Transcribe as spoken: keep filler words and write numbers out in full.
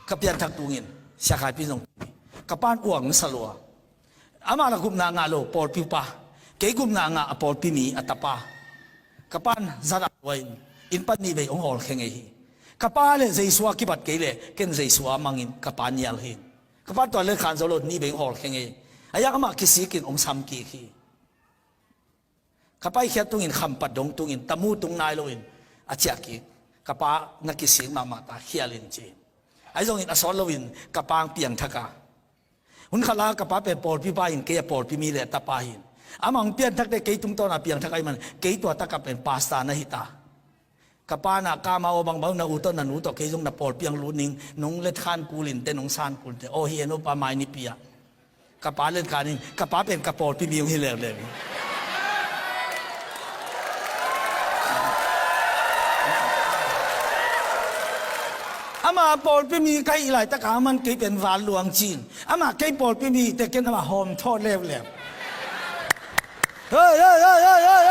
Ka pianthak tungin Sia Khai Pi zong, ka pa'n uang sa lua. Amah la gupna ngah lo, pawlpi upa. Kei gupna ngah, a pawlpi mi, a tapa. Ka pa'n zat a lua in, inn pan nih vei hong hawlkhia ngei hi. Ka pa le Jesu a kibat kei leh ken Jesu a mangin ka pa nial hi. Ka pa tua lel khan zo lo, nih vei hong hawlkhia ngei. A yak amah kisikin hong sam kik hi. Ka paikhiat tungin khampat dong tungin tamu tung nai loin a ciah kik. Ka pa na kisik mahmah ta, khial in ci. Ahi zongin a sawt loin ka pa hong piangthak a. Hun khat la ka pa pen pawlpi pa in, kei a pawlpi mi le a tapa hi. Amah hong piangthak teh kei tungtawn a piangthak ahih man kei tua tak a pen pastor na hi ta. Ka pa na kama aw, bangbang na u tawh na nu tawh kei zong na pawlpi hong lut ning, nong let khan kul in teh, nong san kul in teh, aw hi e, no pa mai nipi ah. Ka pa let khan in, ka pa pen ka pawlpi mi hong hi leuleu. Amah pawlpi mi ka hih laitak a, amah'n kei pen vanluang ci in. Amah kei pawlpi mi teh ken amah hawmthawh leuleu. Hei, hei, hei, hei, hei,